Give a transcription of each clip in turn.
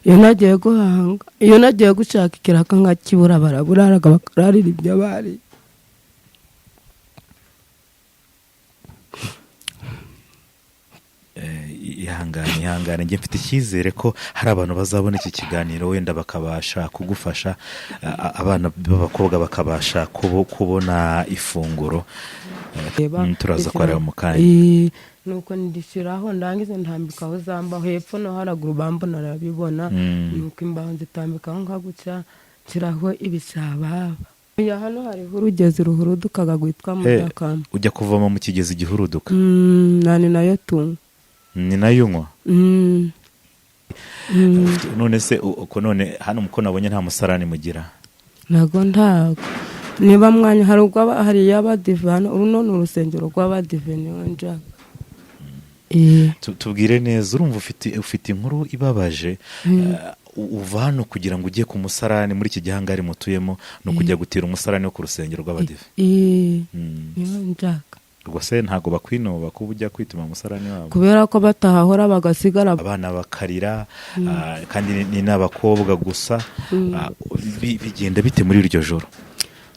Iyo nagiye guhanga, iyo nagiye gushaka ikiraka nkakibura, baraburaraga bakararira ibyo bari. Ihangane, ihangane, njye mfite icyizere ko hari abantu bazabona iki kiganiro wenda bakabasha kugufasha, abana b'abakobwa bakabasha kubona ifunguro. Turaza kwareba mu kanya. Nuko ndishyiraho, ndangize ntambikaho za mbaho hepfo no haraguru, bambona arabibona. Nuko imbaho nzitambikaho nka gutya, nshyiraho ibisababa. Ya hano hariho urugezi ruhurudukaga rwitwa Mudakama. Ujya kuvoma mu kigezi gihuruduka? Nani nayo tunywa. Ni nayo unywa? None se uko none hano uko nabonye nta musarani mugira? Ntago, ntago. Niba mwanya hari ubwo hari iy'abadive hano, runo ni urusengero rw'abadive, niho njya. Tubwire neza, urumva ufite inkuru ibabaje. Uva hano kugira ngo ujye ku musarani muri iki gihangari mutuyemo, ni ukujya gutira umusarani wo ku rusengero rw'abadive? Niho njyaka. Ubwo se ntabwo bakwinuba kuba ujya kwituma umusarani wabo? Kubera ko batahahora bagasigara. Abana bakarira, kandi ni n'abakobwa gusa. Bigenda bite muri iryo joro?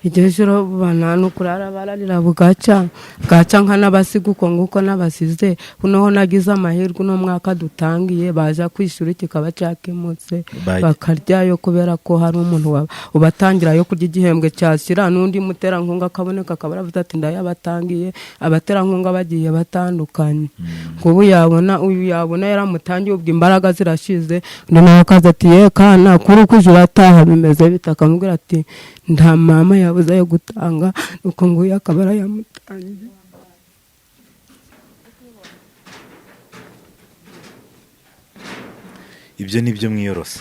Iryo joro bana ni ukurara bararira, bugaca bwaca nkanabasiga uko nguko n'abasize. Noneho nagize amahirwe, uno mwaka dutangiye baza kwishyura kikaba cyakemutse, bakaryayo kubera ko hari umuntu ubatangira yo kurya igihembwe cyashyira, n'undi muterankunga akaboneka akaba aravuze ati ndayabatangiye. Abaterankunga bagiye batandukanye, nk'ubu yabona uyu yabona yaramutangiye, ubwo imbaraga zirashize, undi nawe akaza ati ye kana kuri uko uje urataha bimeze bite? Akamubwira ati nta mama yabuze ayo gutanga, nuko nguyu akaba arayamutangiye. Ibyo ni byo mwiyorose.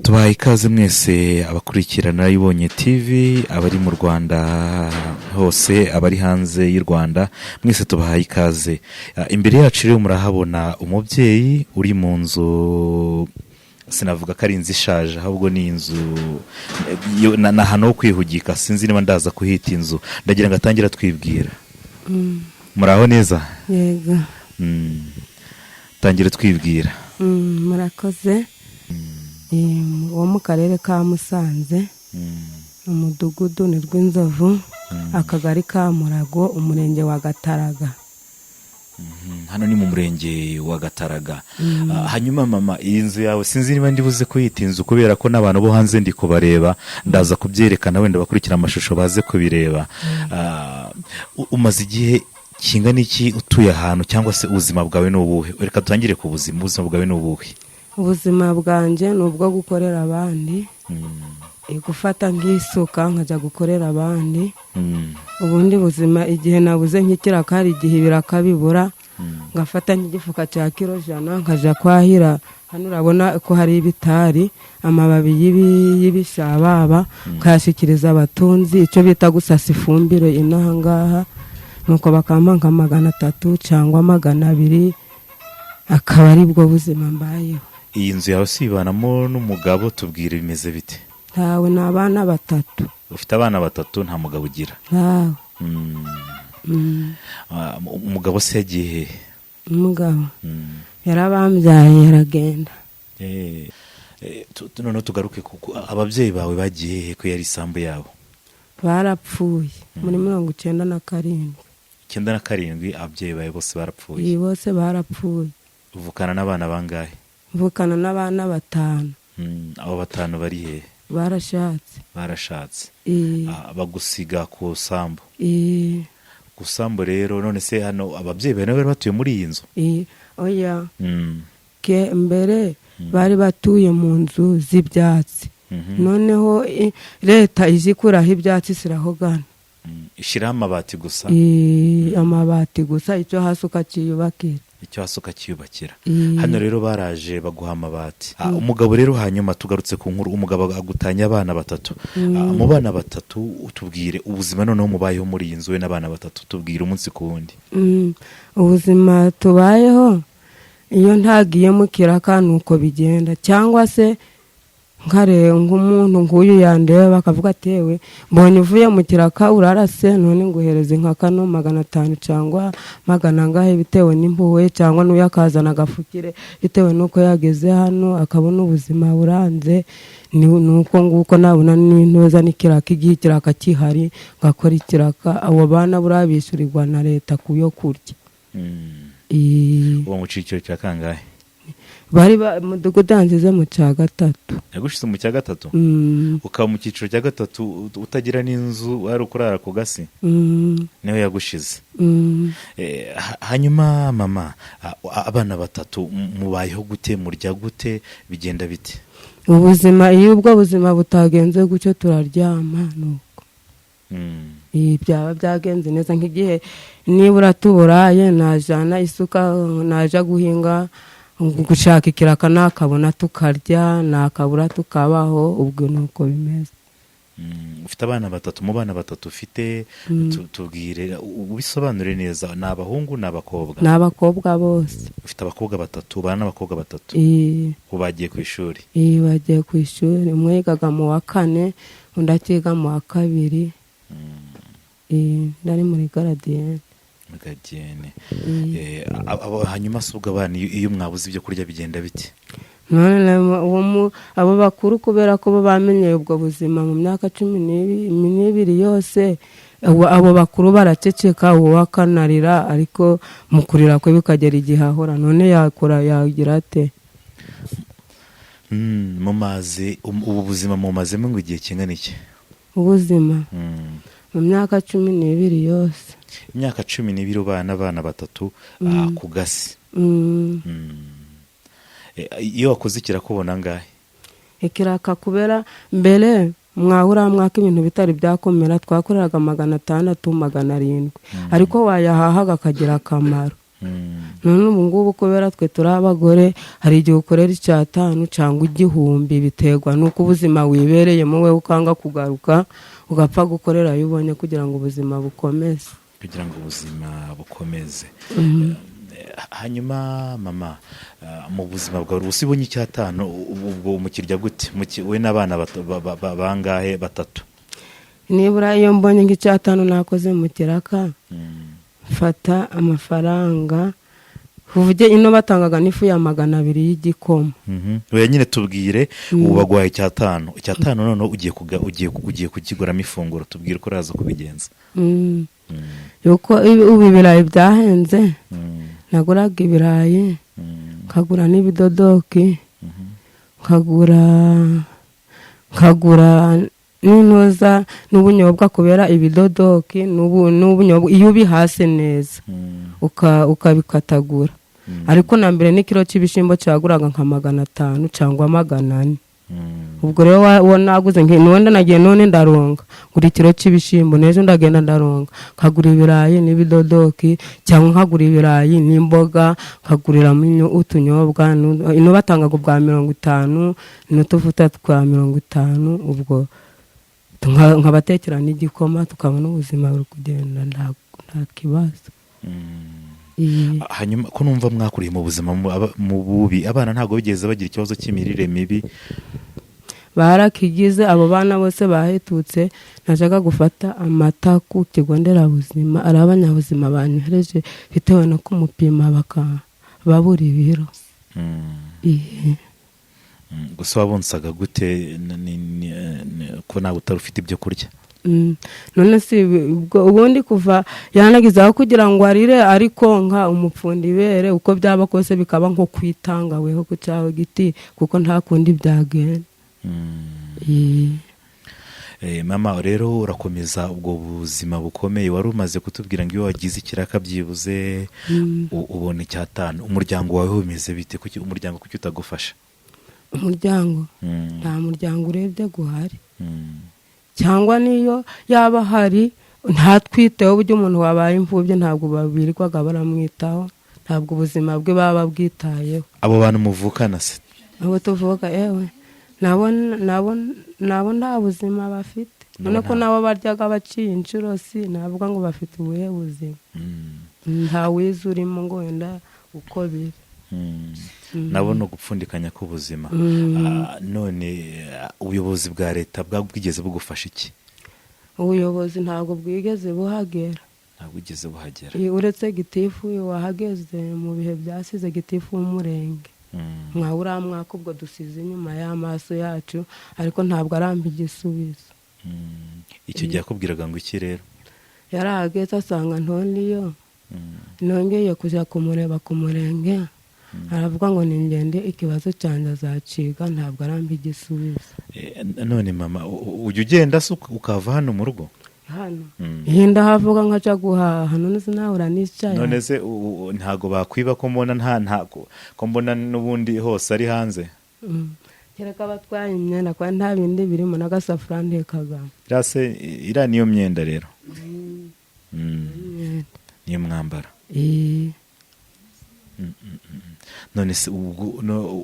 Tubahaye ikaze mwese abakurikirana Ibonye TV, abari mu Rwanda hose, abari hanze y'u Rwanda, mwese tubahaye ikaze. Imbere yacu rero murahabona umubyeyi uri mu nzu, sinavuga ko ari inzu ishaje, ahubwo ni inzu ni ahantu ho kwihugika, sinzi niba ndaza kuhita inzu. Ndagira ngo atangire atwibwira. Muraho neza? Yego. Tangire twibwira. Murakoze. Wo mu karere ka Musanze, umudugudu ni Rwinzovu, akagari ka Murago, umurenge wa Gataraga. Hano ni mu murenge wa Gataraga. Hanyuma mama, iyi nzu yawe sinzi niba ndibuze kuyita inzu kubera ko n'abantu bo hanze ndi kubareba, ndaza kubyerekana wenda bakurikira amashusho baze kubireba. Umaze igihe kingana iki utuye ahantu, cyangwa se ubuzima bwawe ni ubuhe? Reka dutangire ku buzima. Ubuzima bwawe ni ubuhe? Ubuzima bwanjye ni ubwo gukorera abandi, gufata nk'isuka nkajya gukorera abandi. Ubundi buzima igihe nabuze nk'ikiraka, hari igihe ibiraka bibura, ngafata nk'igifuka cya kiro 100 nkajya kwahira. Hano urabona ko hari ibitari, amababi y'ibishababa, nkayashyikiriza abatunzi, icyo bita gusasa ifumbire inaha ngaha, nuko bakampa nka 300 cyangwa 200, akaba ari bwo buzima mbayeho. Iyi nzu yawe sibanamo n'umugabo, tubwire bimeze bite? Ntawe, ni abana batatu. Ufite abana batatu, nta mugabo ugira? Ntawe. Umugabo se yagiye hehe? Umugabo yarabambyaye yaragenda. Noneho tugaruke kuko ababyeyi bawe bagiye hehe ko yari isambu yabo? Barapfuye muri 97. 97 ababyeyi bawe bose barapfuye? Bose barapfuye. Uvukana n'abana bangahe? Mvukana n'abana 5. Abo 5 bari hehe? Barashatse. Barashatse. Bagusiga ku sambu. Ku sambu rero, none se hano ababyeyi bawe bari batuye muri iyi nzu? Oya. Mbere bari batuye mu nzu z'ibyatsi. Noneho leta izikuraho ibyatsi sirahogana. Ishyiraho amabati gusa? Amabati gusa, icyo hasi ukakiyubakira. Icyo hasi ukakiyubakira. Hano rero baraje baguha amabati. Umugabo rero, hanyuma tugarutse ku nkuru, umugabo agutanya abana 3. Mu bana 3 utubwire ubuzima noneho mubayeho muri iyi nzu we n'abana 3, tubwire umunsi ku wundi. Ubuzima tubayeho, iyo ntagiye mu kiraka nuko bigenda, cyangwa se Nkare nk'umuntu nk'uyu yandeba akavuga ati yewe mbonye uvuye mu kiraka urarase, none nguhereze nka kano 500 cyangwa magana angahe bitewe n'impuhwe, cyangwa n'uyu akazana agafukire bitewe n'uko yageze hano akabona ubuzima buranze. Ni uko nguko nabona n'intoza n'ikiraka, igihe ikiraka kihari ngakora ikiraka. Abo bana buriya bishyurirwa na leta ku yo kurya. Uwo mu cyiciro cya kangahe? Bari mudugudu yansize mu cya gatatu. Yagushize mu cya gatatu? Ukaba mu cyiciro cya gatatu utagira n'inzu, wari ukurara ku gasi? Niho yagushize? Hanyuma mama, abana batatu mubayeho gute? Murya gute? Bigenda bite? Ubuzima, iyo ubwo buzima butagenze gutyo turaryama nuko. Byaba byagenze neza, nk'igihe nibura tuburaye, najana isuka naja guhinga gushaka ikiraka, nakabona tukarya, nakabura tukabaho. Ubwo ni uko bimeze. Ufite abana batatu. Mu bana batatu ufite, tubwire, ubisobanure neza, ni abahungu, ni abakobwa? Ni abakobwa bose. Ufite abakobwa batatu, ubana n'abakobwa batatu? Ubu bagiye ku ishuri? Bagiye ku ishuri. Umwe yigaga mu wa kane, undi akiga mu wa kabiri. Undi ari muri gardienne. Gardienne. Hanyuma se ubwo abana iyo mwabuze ibyo kurya bigenda bite? None abo bakuru, kubera ko bo bamenyeye ubwo buzima mu myaka 12 yose, abo bakuru baraceceka, uwo akanarira, ariko mu kurira kwe bikagera igihe ahora. None yakora yagira ate? Mumaze ubu buzima mumazemo ngo igihe kingana iki? Ubuzima mu myaka 12 yose. Imyaka 12 ubana n'abana batatu ku gasi? Mm. Iyo wakoze ikirakubona angahe? Ikiraka, kubera mbere mwahura mwaka ibintu bitari byakomera, twakoreraga 600, 700, ariko wayahahaga akagira akamaro. None ubu ngubu kubera twe turi abagore, hari igihe ukorera 500 cyangwa 1000, biterwa n'uko ubuzima wibereyemo, we ukanga kugaruka ugapfa gukorera ayo ubonye kugira ngo ubuzima bukomeze. Kugira ngo ubuzima bukomeze. Hanyuma mama, mu buzima bwawe ubu ubonye 500, ubwo mukirya gute? We n'abana bangahe? Batatu? Nibura iyo mbonye nk'Icyatanu nakoze mu kiraka, mfata amafaranga, uvuge ino batangaga n'ifu ya 200 y'igikoma. Oya nyine tubwire, ubu baguhaye 500, 500 noneho ugiye kukiguramo ifunguro, tubwire uko uraza kubigenza. Yuko ubu ibirayi byahenze, naguraga ibirayi, nkagura n'ibidodoki, nkagura n'intuza n'ubunyobwa, kubera ibidodoki n'ubunyobwa iyo ubihase neza ukabikatagura. Ariko na mbere n'ikiro cy'ibishyimbo cyaguraga nka 500 cyangwa 400. Ubwo rero naguze wenda nagiye none ndaronga ngura ikiro cy'ibishyimbo, n'ejo ndagenda ndaronga nkagura ibirayi n'ibidodoki, cyangwa nkagura ibirayi n'imboga, nkaguriramo utunyobwa. Ino batangaga ubwa 50 n'utuvuta twa 50, ubwo nkabatekera n'igikoma, tukabona ubuzima buri kugenda nta kibazo. Hanyuma ko numva mwakuriye mu buzima mu bubi, abana ntabwo bigeze bagira ikibazo cy'imirire mibi? Barakigize. Abo bana bose bahetutse najyaga gufata amata ku kigo nderabuzima, ari abanyabuzima banyohereje bitewe no kumupima babura ibiro. Gusa wabonsaga gute ko nawe utari ufite ibyo kurya? None si ubundi kuva yanagize aho kugira ngo arire, ariko nka umupfunda ibere, uko byaba kose bikaba nko kwitanga weho ku cyawe giti, kuko nta kundi byagenda. Mama rero urakomeza ubwo buzima bukomeye. Wari umaze kutubwira ngo iyo wagize ikiraka byibuze ubona 500. Umuryango wawe bimeze bite? Kuki umuryango, kuki utagufasha? Umuryango, nta muryango urebye guhari, cyangwa niyo yaba ahari ntatwiteho. Uburyo umuntu wabaye imfubyi ntabwo babirirwaga baramwitaho, ntabwo ubuzima bwe baba bwitayeho. Abo bantu muvukana se? Abo tuvuga, ewe, nabo nta buzima bafite. Nabo None ko nabo baryaga baciye inshuro, si navuga ngo bafite ubuhe buzima? Nta wize urimo ngo wenda uko biri. Nabo ni ugupfundikanya k'ubuzima. None ubuyobozi bwa leta bwigeze bugufasha iki? Ubuyobozi ntabwo bwigeze buhagera. Ntabwo bwigeze buhagera. Uretse gitifu wahageze mu bihe byasize, gitifu w'umurenge, nka uriya mwaka ubwo dusize inyuma y'amaso yacu, ariko ntabwo arampa igisubizo. Icyo gihe yakubwiraga ngo iki rero? Yarahageze asanga ntoniyo. Nongeye kujya kumureba ku murenge, aravuga ngo ningende ikibazo cyanjye azaciga. Ntabwo arampa igisubizo. None mama, ujya ugenda se ukava hano mu rugo? Hano iyi ndahavuga nkaca guhaha, none sinahura nicaye. None se ntago bakwiba, ko mbona nta ntago ko mbona n'ubundi hose ari hanze? Kereka abatwaye imyenda, kuko nta bindi birimo, n'agasafuriya ntekagamo. Iriya se, iriya niyo myenda rero? Imyenda. Niyo mwambara? Eh. None se ubwo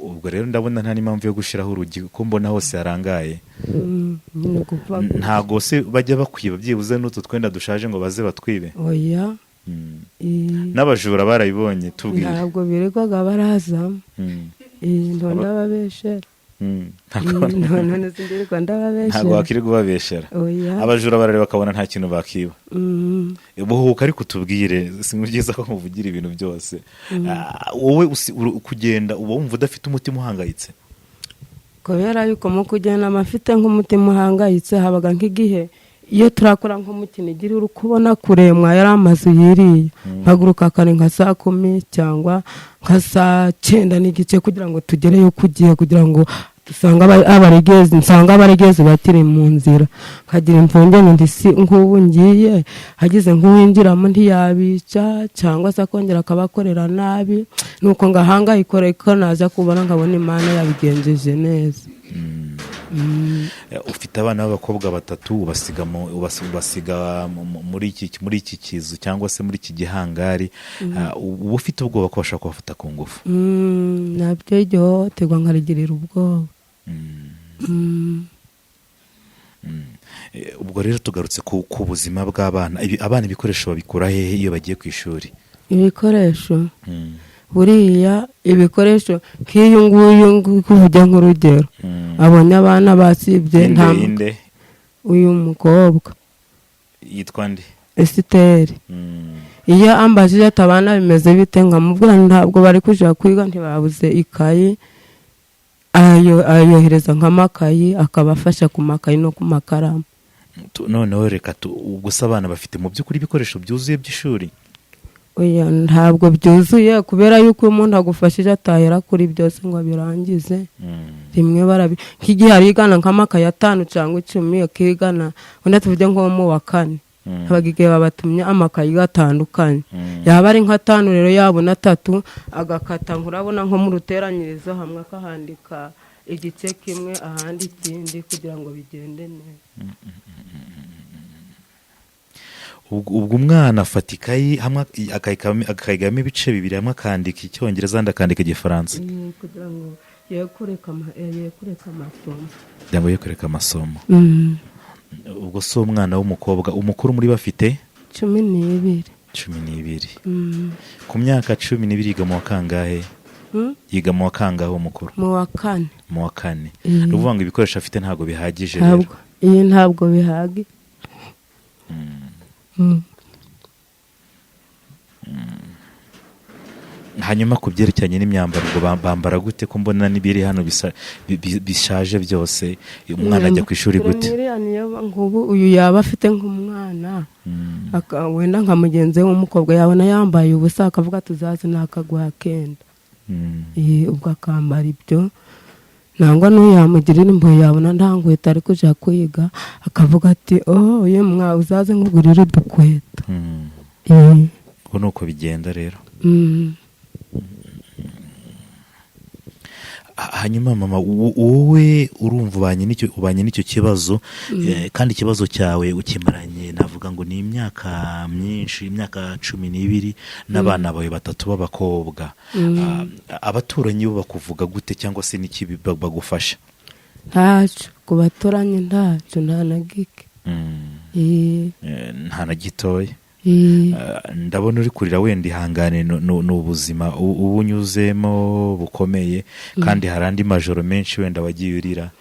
ubwo rero ndabona nta n'impamvu yo gushyiraho urugi, ko mbona hose harangaye. Ni ukuvuga Ntago se bajya bakwiba byibuze n'utu twenda dushaje ngo baze batwibe? Oya. Eh, N'abajura barabibonye, tubwire. Ntabwo birirwaga barazamo. Eh, ndo ndababeshera. None sindirirwa ndababeshera. Ntabwo wakirirwa ubabeshera. Oya. Abajura barareba bakabona nta kintu bakiba. Buhuka, ariko tubwire, si byiza ko nkuvugira ibintu byose. Wowe kugenda uba wumva udafite umutima uhangayitse? Kubera yuko mu kugenda mba mfite nk'umutima uhangayitse, habaga nk'igihe iyo turakora nko mu Kinigiri, uri kubona kuremwa yari amazu yiriye, mpaguruka kare nka saa 10 cyangwa nka saa 9:30 kugira ngo tugereyo ku gihe, kugira ngo dusanga abaregezi, nsanga abaregezi bakiri mu nzira, nkagira impungenge ndi si nk'ubu ngiye hagize nk'uwinjiramo ntiyabica cyangwa se akongera akabakorera nabi, nuko ngahangayikora, ko naza kubona nkabona Imana yabigenjeje neza. Ufite abana b'abakobwa batatu, ubasiga muri iki kizu cyangwa se muri iki gihangari. Uba ufite ubwoba ko bashobora kubafata ku ngufu? Nabyo iryo hohoterwa nkarigirira ubwoba. Ubwo rero tugarutse ku buzima bw'abana. Abana ibikoresho babikura hehe iyo bagiye ku ishuri? Ibikoresho, buriya ibikoresho nk'iyo nguyu kuvuga nk'urugero, abonye abana basibye nta Inde, inde? Uyu mukobwa. Yitwa nde? Esiteri. Iyo ambajije ati abana bimeze bite, nkamubwira nti ntabwo bari kujya kwiga, ntibabuze ikayi, ayohereza nk'amakayi, akabafasha ku makayi no ku makaramu. Noneho reka ubwo se abana bafite mu by'ukuri ibikoresho byuzuye by'ishuri? Oya, ntabwo byuzuye, kubera yuko iyo umuntu agufashije atahera kuri byose ngo abirangize. Rimwe barabi nk'igihe arigana nk'amakayi 5 cyangwa 10 akigana, wenda tuvuge nko mu wa kane, habaga igihe babatumye amakayi atandukanye. Yaba ari nk'atanu rero, yabona atatu agakata, nkurabona nko mu ruteranyirizo, hamwe akahandika igice kimwe, ahandi ikindi, kugira ngo bigende neza. Ubwo umwana afata ikayi hamwe akayigabamo ibice bibiri, hamwe akandika Icyongereza, ahandi akandika Igifaransa? Kugira ngo ye kureka amasomo. Kugira ngo ye kureka amasomo. Ubwo si umwana w'umukobwa umukuru muri bafite? 12. 12. Ku myaka 12 yiga mu wa kangahe? Yiga mu wa kangahe uwo mukuru? Mu wa kane. Mu wa kane. Ni ukuvuga ngo ibikoresho afite ntabwo bihagije rero? Ntabwo, iyi ntabwo bihagije. Hanyuma ku byerekeranye n'imyambaro, ubwo bambara gute, ko mbona n'ibiri hano bishaje byose? Umwana ajya ku ishuri gute? Iriya niyo nk'ubu uyu yaba afite nk'umwana, wenda nka mugenzi we w'umukobwa yabona yambaye ubusa, akavuga tuzaze nakaguha kenda. Ubwo akambara ibyo, nangwa n'uyu yamugirira impuhwe, yabona nta nkweto ari kujya kwiga, akavuga ati oh uyu mwa uzaze nkugurire udukweto. Ubwo ni uko bigenda rero. Hanyuma mama, wowe urumva ubanye n'icyo kibazo, kandi ikibazo cyawe ukimaranye, navuga ngo ni imyaka myinshi, imyaka 12 n'abana bawe batatu b'abakobwa. Abaturanyi bo bakuvuga gute, cyangwa se n'iki bagufasha? Ntacyo ku baturanyi, ntacyo, nta na gike. Nta na gitoya. Ndabona uri kurira, wenda ihangane, ni ubuzima uba unyuzemo bukomeye, kandi hari andi majoro menshi wenda wagiye urira.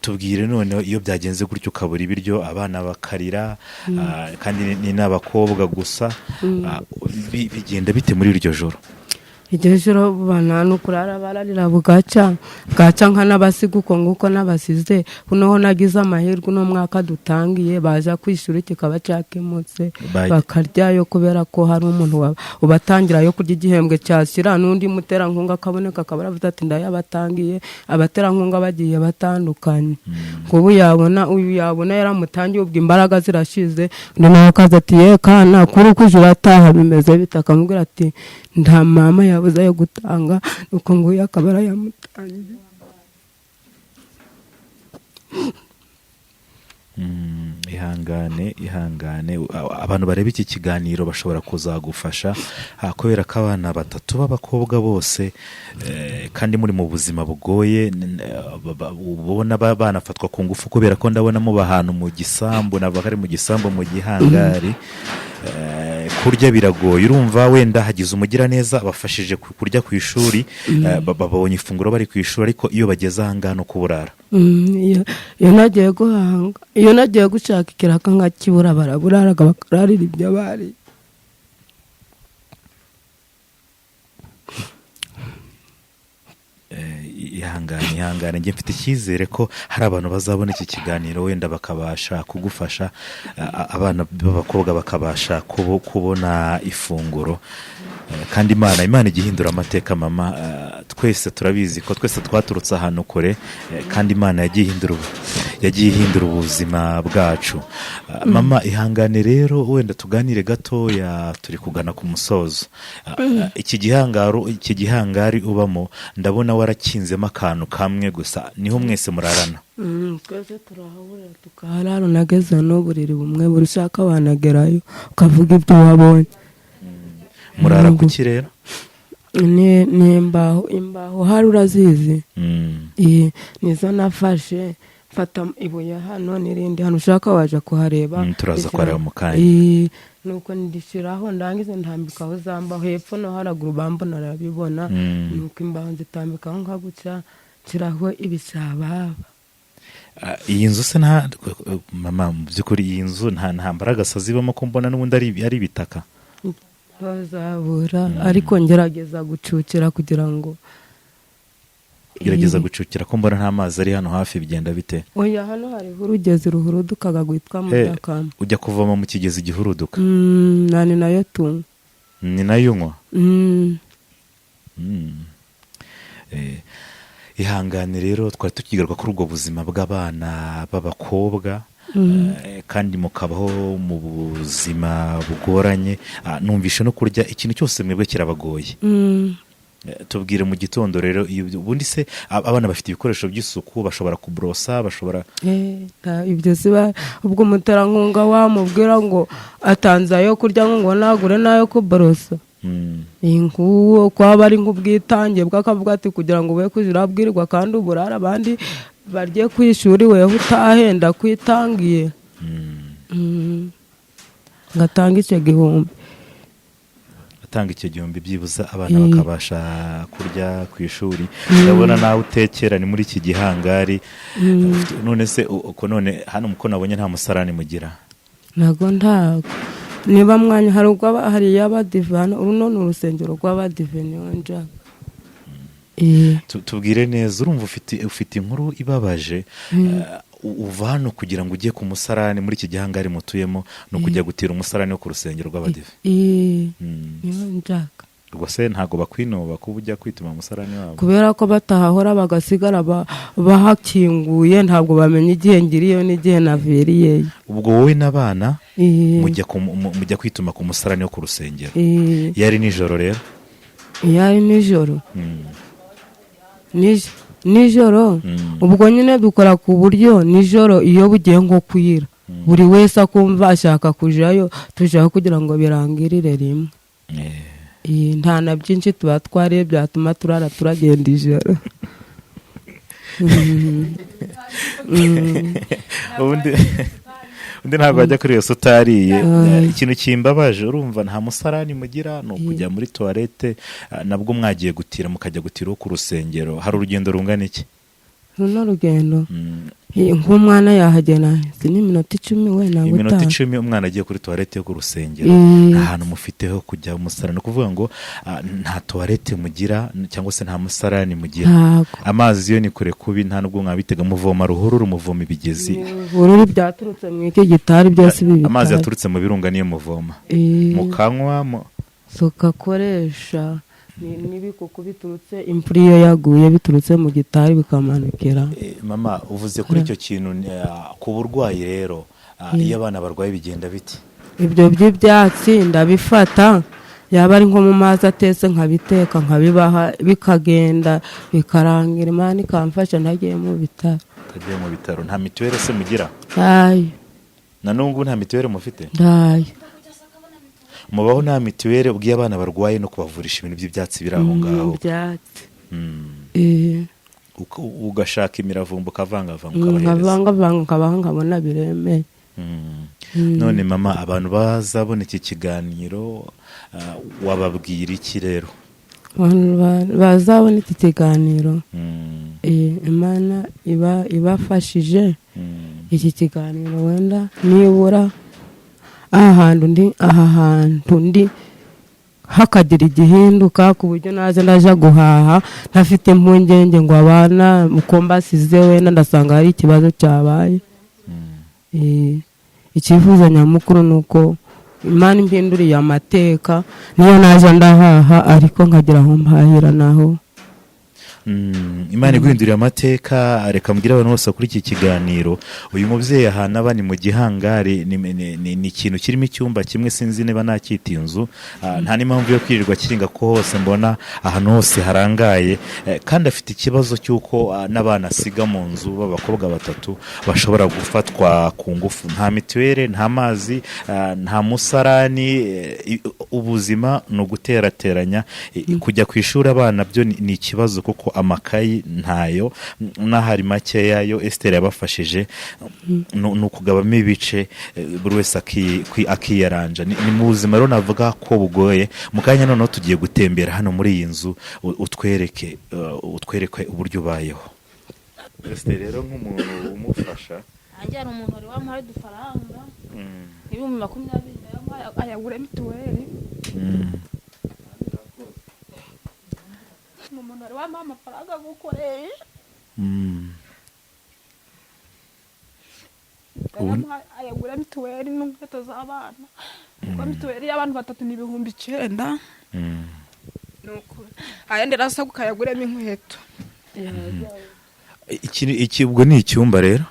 Tubwire noneho, iyo byagenze gutyo ukabura ibiryo, abana bakarira, kandi ni n'abakobwa gusa, bigenda bite muri iryo joro? Iryo joro bana ni ukurara bararira, bugaca bwaca nkanabasiga uko nguko nabasize. Noneho nagize amahirwe, uno mwaka dutangiye baja ku ishuri kikaba cyakemutse, bakaryayo kubera ko hari umuntu ubatangira yo kurya igihembwe cyashyira, n'undi muterankunga akaboneka, akaba aravuze ati ndayabatangiye. Abaterankunga bagiye batandukanye, nk'ubu yabona uyu, yabona yaramutangiye, ubwo imbaraga zirashize, undi nawe akaza ati: "Ye kana, kuri uko uje urataha bimeze bite?" Akamubwira ati: "Nta mama yabuze ayo gutanga." Nuko nguyu akaba arayamutangiye. Ihangane, ihangane. Abantu bareba iki kiganiro bashobora kuzagufasha, kubera ko abana batatu b'abakobwa bose, kandi muri mu buzima bugoye, ubona banafatwa ku ngufu, kubera ko ndabona muba ahantu mu gisambu, navuga ko ari mu gisambu, mu gihangari. Kurya biragoye. Urumva wenda hagize umugiraneza abafashije kurya ku ishuri, babonye ifunguro bari ku ishuri, ariko iyo bageze ahangaha no kuburara. Iyo nagiye guhanga, iyo nagiye gushaka ikiraka nkakibura, baraburaraga, bakararira ibyo bari. Ihangane, ihangane. Njye mfite icyizere ko hari abantu bazabona iki kiganiro, wenda bakabasha kugufasha, abana b'abakobwa bakabasha kubona ifunguro. Kandi Imana ijya ihindura amateka, mama. Twese turabizi ko twese twaturutse ahantu kure, kandi Imana yagiye ihindura ubuzima bwacu. Mama, ihangane rero, wenda tuganire gatoya, turi kugana ku musozo. Iki gihangari ubamo, ndabona warakinzemo akantu kamwe gusa, niho mwese murarana? Twese turahahurira tukaharara, unageze n'uburiri bumwe, buri ushaka wanagerayo ukavuga ibyo wabonye. Murara kuki rero? Ni imbaho, imbaho hari urazizi? Mm. Nizo nafashe, mfata ibuye hano n'irindi hano, ushaka waje kuhareba. Turaza kuhareba mu kanya. Nuko ndishyiraho, ndangize ntambikaho za mbaho hepfo no haraguru, bambona arabibona. Nuko imbaho nzitambikaho nka gutya, nshyiraho ibisababa. Iyi nzu se, nta mama, mu by'ukuri iyi nzu nta mbaragasa zibamo, ko mbona n'ubundi ari ibitaka? Ntazabura, ariko ngerageza gucukira kugira ngo Gerageza gucukira, ko mbona nta mazi ari hano hafi, bigenda bite? Oya, hano hariho urugezi ruhurudukaga rwitwa Mudakama. Ujya kuvoma mu kigezi gihuruduka? Nani nayo tunywa. Ni nayo unywa? Mm. Ihangane rero, twari tukigaruka kuri ubwo buzima bw'abana b'abakobwa, kandi mukabaho mu buzima bugoranye. Numvishe no kurya, ikintu cyose mwebwe kirabagoye. Tubwire mu gitondo rero, ubundi se abana bafite ibikoresho by'isuku, bashobora kuborosa, bashobora Ibyo siba, ubwo umuterankunga wamubwira ngo atanze ayo kurya ngo nagure n'ayo kuborosa. Iyi nguwo kwaba ari nk'ubwitange bw'akavuga ati kugira ngo ube kujya urabwirwa kandi uburara, abandi barye ku ishuri, weho utahenda kwitangiye. Ngatanga icyo 1000. Atanga icyo 1000, byibuza abana bakabasha kurya ku ishuri. Ndabona nawe utekera ni muri iki gihangari. None se uko none hano muko nabonye nta musarani mugira? Ntago, ntago, niba mwanya hari ubwo hari iy'abadive hano, runo ni urusengero rw'abadive, niyo njya. Tubwire neza, urumva ufite inkuru ibabaje. Uva hano kugira ngo ujye ku musarani muri iki gihangari mutuyemo, ni ukujya gutira umusarani wo ku rusengero rw'abadive? Niyo njyaka. Ubwo se ntabwo bakwinuba kuba ujya kwituma umusarani wabo? Kubera ko batahahora, bagasigara bahakinguye, ntabwo bamenya igihe ngiriyeyo n'igihe naviriyeyo. Ubwo wowe n'abana mujya kwituma ku musarani wo ku rusengero? Iyo ari nijoro rero? Iyo ari nijoro, nijoro, ubwo nyine dukora ku buryo nijoro iyo bugiye nko kwira, buri wese akumva ashaka kujayo, tujayo kugira ngo birangirire rimwe. Nta na byinshi tuba twariye byatuma turara turagenda ijoro. Ubundi Undi ntabwo wajya kuri iyo utariye. Ikintu kimbabaje, urumva nta musarani mugira, ni ukujya muri toilette, nabwo mwagiye gutira, mukajya gutira ku rusengero. Hari urugendo rungana iki? Runo rugendo, nk'umwana yahagera si n'iminota 10 we, ntabwo Iminota itanu. 10 umwana agiye kuri toilette yo ku rusengero. Nta hantu mufiteho kujya umusarani, ni ukuvuga ngo nta toilette mugira cyangwa se nta musarani mugira. Ntabwo. Amazi yo ni kure kubi, nta nubwo mwabitega, muvoma ruhurura, muvoma ibigezi. Ubururu byaturutse mu iki gitari byose, ibi Amazi bitari. yaturutse mu birunga niyo muvoma, mukanywa Tugakoresha n'ibikuku biturutse imvura iyo yaguye, biturutse mu gitari bikamanukira. Mama, uvuze kuri icyo kintu, ku burwayi rero, iyo abana barwaye bigenda bite? Ibyo by'ibyatsi ndabifata, yaba ari nko mu mazi atetse nkabiteka nkabibaha, bikagenda bikarangira, Imana ikamfasha ntagiye mu bitaro. Utagiye mu bitaro. Nta mituweli se mugira? Ntayo. Na n'ubu nta mituweli mufite? Ntayo. Mubaho nta mituweli, ubwo iyo abana barwaye no kubavurisha ibintu by'ibyatsi biri aho ngaho. Ibyatsi. Ugashaka imiravumba ukavangavanga ukabahereza. Nkavangavanga nkabaha, nkabona biremeye. None mama, abantu bazabona iki kiganiro, wababwira iki rero? Abantu bazabona iki kiganiro, Imana iba ibafashije iki kiganiro, wenda nibura aha hantu ndi hakagira igihinduka, ku buryo naza ndaja guhaha ntafite impungenge ngo abana uko mbasize wenda ndasanga hari ikibazo cyabaye. Icyifuzo nyamukuru ni uko Imana impinduriye amateka, niyo naje ndahaha ariko nkagira aho mpahira naho. Imana iguhindurira amateka. Reka mbwire abantu bose kuri iki kiganiro, uyu mubyeyi ahantu aba ni mu gihangari, ni ikintu kirimo icyumba kimwe, sinzi niba nacyita inzu. Nta n'impamvu yo kwirirwa kiringa ko hose mbona ahantu hose harangaye. Kandi afite ikibazo cy'uko n'abana asiga mu nzu b'abakobwa batatu bashobora gufatwa ku ngufu. Nta mituweli, nta mazi, nta musarani, ubuzima ni uguterateranya. Kujya ku ishuri abana byo ni ikibazo kuko amakayi ntayo, n'ahari makeya yo Esiteri yabafashije ni ukugabamo ibice, buri wese akiyaranja. Ni mu buzima rero navuga ko bugoye. Mu kanya noneho tugiye gutembera hano muri iyi nzu, utwereke uburyo ubayeho. Esiteri rero nk'umuntu umufasha. Nanjye hari umuntu wari wamuhaye udufaranga 20,000, yamuhaye ayagura mituweli. Ni umuntu wari wamuhaye amafaranga yo gukoresha. Yamuhaye ayagura mituweli n'inkweto z'abana, kuko mituweli y'abantu batatu ni 9000. Nuko ayandi arasaguka ayaguremo inkweto. Iki ubwo ni icyumba rero.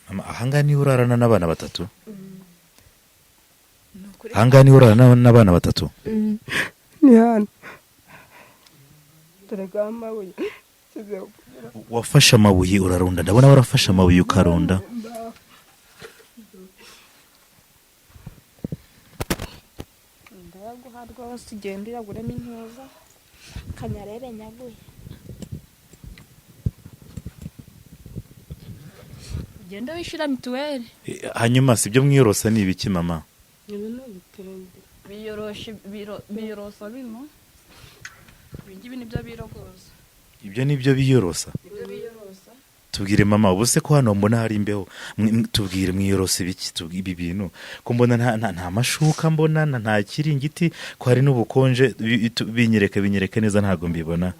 Mama, ahangaha niho urarana n'abana batatu? Ni ukuri. Ahangaha niho urarana n'abana batatu? Ni hano, turega amabuye. Wafashe amabuye urarunda, ndabona warafashe amabuye ukarunda. Ndayaguha rwose, ugende uyaguremo intuza kanyarebe nyaguye, ugende wishyura mituweli. Hanyuma si ibyo mwiyorosa ni ibiki, mama? Biyoroshe, biyorosa bino, ibingibi nibyo birogoza. Ibyo ni byo biyorosa? Nibyo biyorosa. Tubwire mama, ubu se ko hano mbona hari imbeho, tubwire mwiyorosa ibiki? Tubwire ibi bintu ko mbona nta mashuka mbona, nta kiringiti, ko hari n'ubukonje, binyereke neza, ntabwo mbibona.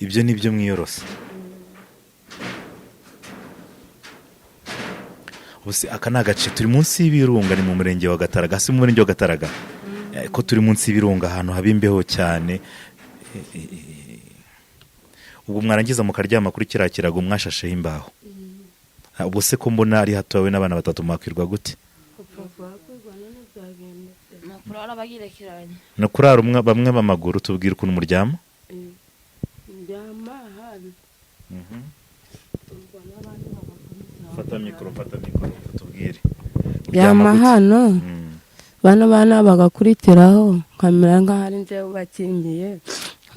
Ibyo ni byo mwiyorosa? Ubu se aka ni agace turi munsi y'ibirunga, ni mu murenge wa Gataraga, si mu murenge wa Gataraga? Ko turi munsi y'ibirunga, ahantu haba imbeho cyane. Ubwo mwarangiza mukaryama kuri kiriya kirago mwashasheho imbaho. Ubwo se ko mbona ari hatowe n'abana batatu, mwakwirwa gute? Ni ukurara bagerekeranye. Ni ukurara umwe, bamwe b'amaguru. Tubwire ukuntu muryama. Ndyama hano, ubwo n'abandi bagakomeza. Fata mikoro, fata mikoro, tubwire. Ryama hano. Bano bana bagakurikiraho, nkamera nk'aho ari njyewe ubakingiye,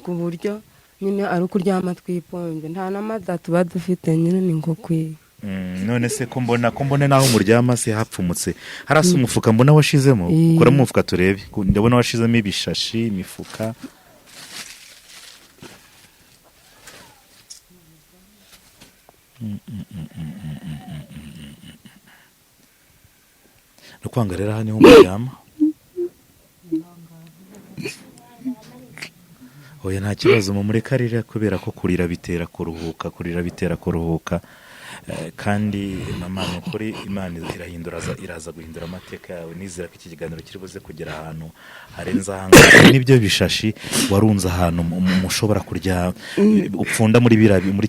ku buryo nyine ari ukuryama twipombye, nta n'amada tuba dufite, nyine ni nko kwiga. None se ko mbona naho muryama se hapfumutse, harasa umufuka mbona washizemo? Eh. Kuramo umufuka turebe. Ndabona washizemo ibishashi, imifuka. Ni ukwanga rero, aha niho muryama. Oya, nta kibazo, mumureke arira, kubera ko kurira bitera kuruhuka, kurira bitera kuruhuka. Kandi mama, ni ukuri Imana irahindura, iraza guhindura amateka yawe. Nizera ko iki kiganiro kiri buze kugera ahantu harenze ahangaha. Nibyo bishashi warunze ahantu mushobora kurya, upfunda muri biriya muri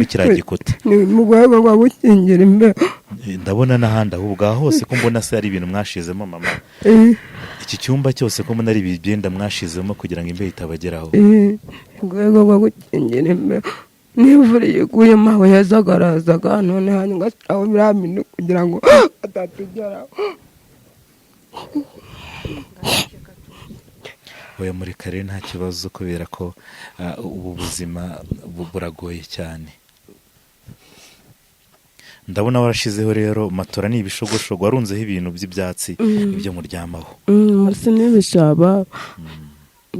kiriya gikuta? Ni mu rwego rwo gukingira imbeho. Ndabona n'ahandi ahubwo aha hose ko mbona se ari ibintu mwashizemo, mama? Iki cyumba cyose ko mbona ari ibyenda mwashizemo kugira ngo imbeho itabageraho? Mu rwego rwo gukingira imbeho n'imvura iyo iguye, mawe yazaga arazaga, none hanyuma agashyiraho biriya bintu kugira ngo atatugeraho. Oya, mureka rero, nta kibazo, kubera ko ubu buzima buragoye cyane. Ndabona warashizeho rero matora, ni ibishogoshogo warunzeho, ibintu by'ibyatsi ibyo muryamaho. Munsi n'ibishaba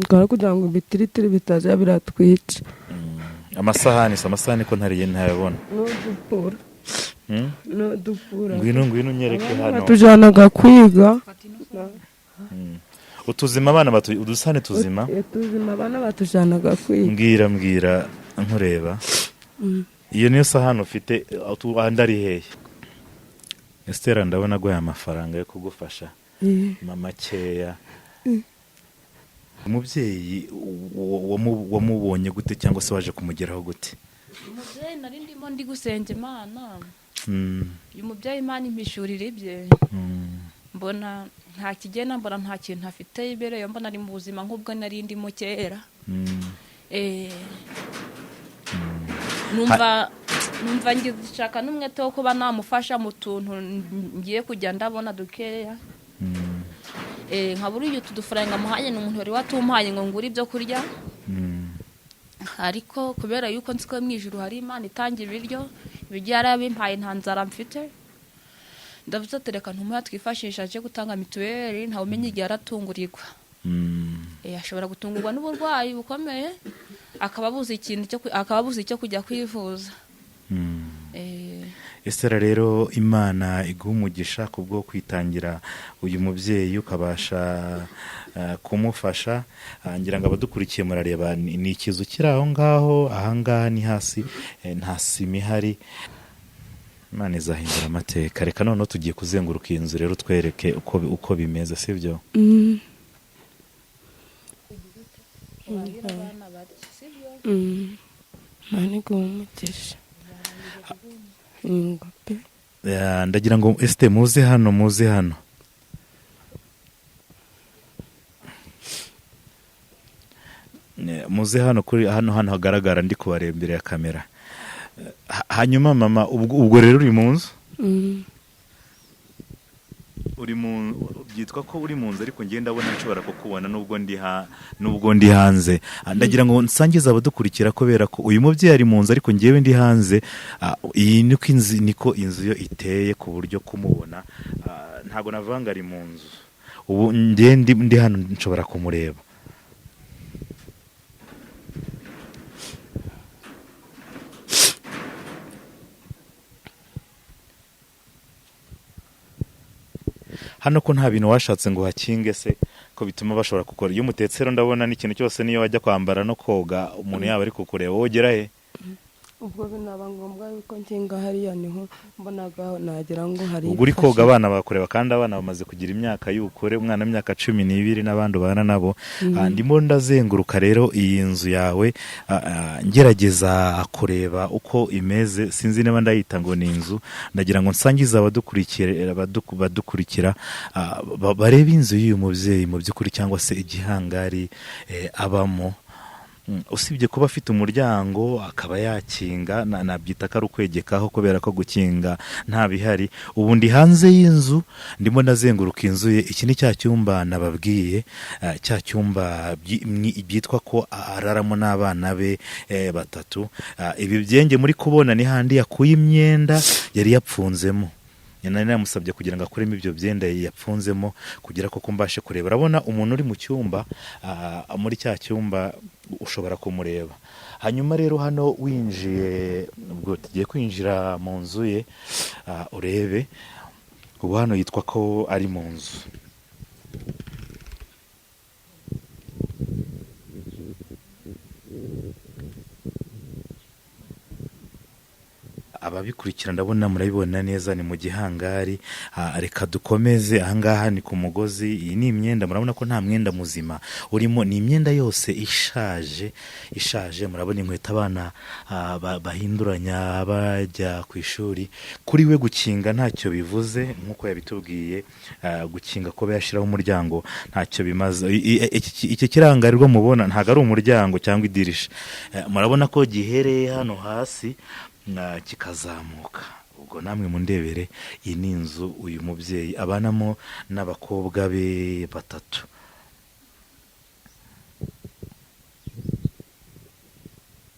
twara kugira ngo ibitiritiri bitaza biratwica. Amasahani se, amasahani ko ntariye ntayabona? N'udupura. Hmm? N'udupura. Ngwino, ngwino unyereke hano. Batujyanaga kwiga. Utuzima abana batu udusahani tuzima. Tuzima abana batujyanaga kwiga. Mbwira, mbwira nkureba. Iyo niyo sahani ufite? Andi ari hehe, Estera? Ndabona aguhaye amafaranga yo kugufasha. Makeya. Umubyeyi wamubonye gute, cyangwa se waje kumugeraho gute? Umubyeyi nari ndimo ndi gusenga Imana. Uyu mubyeyi Imana impishurira ibye. Mbona nta kigenda, mbona nta kintu afite yibereye, mbona ari mu buzima nk'ubwo nari ndimo kera. Numva ngishaka n'umwete wo kuba namufasha mu tuntu ngiye kujya ndabona dukeya. Nka buriya utu dufaranga muhaye, ni umuntu wari watumpaye ngo ngure ibyo kurya. Ariko kubera yuko nzi ko mu ijuru hari Imana itanga ibiryo, ibiryo yarabimpaye, nta nzara mfite. Ndavuze ati reka ntumuhe twifashisha aje gutanga mituweli, ntawe umenya igihe aratungurirwa. Ashobora gutungurwa n'uburwayi bukomeye, akaba abuze ikintu cyo akaba abuze icyo kujya kwivuza. Estera rero, Imana iguha umugisha kubwo kwitangira uyu mubyeyi, ukabasha kumufasha. Ngira ngo abadukurikiye murareba, ni ikizu kiri aho ngaho, ahangaha ni hasi, nta sima ihari. Imana izahindura amateka. Reka noneho tugiye kuzenguruka iyi nzu rero, twereke uko bimeze, sibyo? Mm. Abana barya, sibyo? Mm. Imana iguhe umugisha. Ingo pe. Ndagira ngo Esite muze hano, muze hano. Muze hano kuri hano hagaragara, ndi kubareba imbere ya kamera. Hanyuma mama, ubwo rero uri mu nzu? Mm. Uri mu, byitwa ko uri mu nzu, ariko ngenda ndabona nshobora kukubona nubwo ndi hanze. Ndagira ngo nsangize abadukurikira, kubera ko uyu mubyeyi ari mu nzu ariko ngewe ndi hanze. Iyi niko inzu yo iteye, ku buryo kumubona, ntabwo navuga ngo ari mu nzu. Ubu ngewe ndi hano nshobora kumureba. Hano ko nta bintu washatse ngo hakinge se, ko bituma bashobora kukora iyo umutetse? Rero ndabona n'ikintu cyose, niyo wajya kwambara no koga, umuntu yaba ari kukureba. Wogera he? Ubwo binaba ngombwa yuko nkinga hariya, niho mbonaga nagira ngo hari. Ubwo uri koga abana bakureba, kandi abana bamaze kugira imyaka y'ubukure, umwana w'imyaka 12 n'abandi ubana nabo. Ndimo ndazenguruka rero iyi nzu yawe, ngerageza kureba uko imeze. Sinzi niba ndayita ngo ni inzu. Ndagira ngo nsangize abadukurikira, badukurikira, barebe inzu y'uyu mubyeyi mu by'ukuri, cyangwa se igihangari abamo. Usibye kuba afite umuryango akaba yakinga, nabyita ko ari ukwegekaho kubera ko gukinga nta bihari. Ubu ndi hanze y'inzu, ndimo ndazenguruka inzu ye. Iki ni cya cyumba nababwiye, cya cyumba byitwa ko araramo n'abana be batatu. Ibi byenge muri kubona ni handi yakuye imyenda yari yapfunzemo. Nari namusabye kugira ngo akuremo ibyo byenda yapfunzemo kugira koko mbashe kureba. Urabona umuntu uri mu cyumba, muri cya cyumba ushobora kumureba. Hanyuma rero hano winjiye, ubwo tugiye kwinjira mu nzu ye, urebe ubu hano yitwa ko ari mu nzu. Ababikurikira ndabona murabibona neza, ni mu gihangari. Reka dukomeze. Ahangaha ni ku mugozi. Iyi ni imyenda, murabona ko nta mwenda muzima urimo, ni imyenda yose ishaje ishaje. Murabona inkweto abana bahinduranya bajya ku ishuri. Kuri we gukinga ntacyo bivuze, nk'uko yabitubwiye, gukinga kuba yashyiraho umuryango ntacyo bimaze. Iki kirangarirwa mubona ntabwo ari umuryango cyangwa idirisha. Murabona ko gihereye hano hasi kikazamuka. Ubwo namwe mundebere, iyi ni inzu uyu mubyeyi abanamo n'abakobwa be batatu.